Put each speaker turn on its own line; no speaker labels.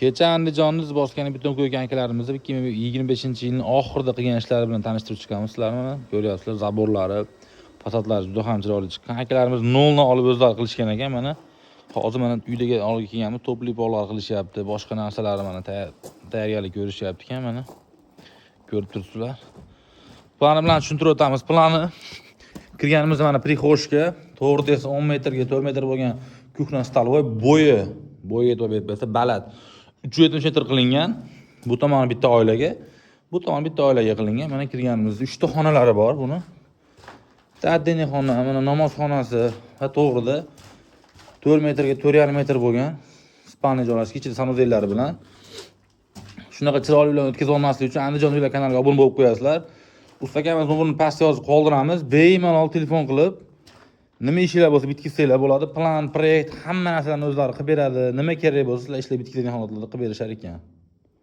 Kecha Andijonni iz bosgan beton qo'ygan akalarimizni 2025-yilning oxirida qilgan ishlari bilan tanishtirib chiqamiz sizlarni. Mana ko'ryapsizlar, забор lari, fasadlari juda ham chiroyli chiqqan. Akalarimiz noldan olib o'zlari qilishgan ekan mana. Hozir mana uydagi olib kelganmiz, тёплый пол lar qilishyapti, boshqa narsalarni mana tayyorgarlik ko'rishyapti ekan mana. Ko'rib turibsizlar. Plani bilan tushuntirib o'tamiz. Plani kirganimizda mana прихожка, to'g'ri desa 10 metrga 4 metr bo'lgan кухня столовой, bo'yi e'tibor berib bersa baland. 370 metr qilingan. Bu tomoni bitta oilaga, bu tomoni bitta oilaga qilingan. Mana kirganimizda 3 ta xonalari bor buni. Bitta отдельный xona, mana namoz xonasi va to'g'rida 4 metrga 4,5 metr bo'lgan спальный joylashgan, ichida санузел lari bilan. Shunaqa chiroyli bilan o'tkazib olmaslik uchun Andijon uylar kanaliga obuna bo'lib qo'yasizlar. Usta akamiz nomerini pastga yozib qoldiramiz. Bemalol telefon qilib, nima ishinglar bo'lsa bitkazsanglar bo'ladi. Plan, proyekt, hamma narsalarni o'zlari qilib beradi. Nima kerak bo'lsa, sizlar ishlab bitkazgan holatlarda qilib berishar ekan.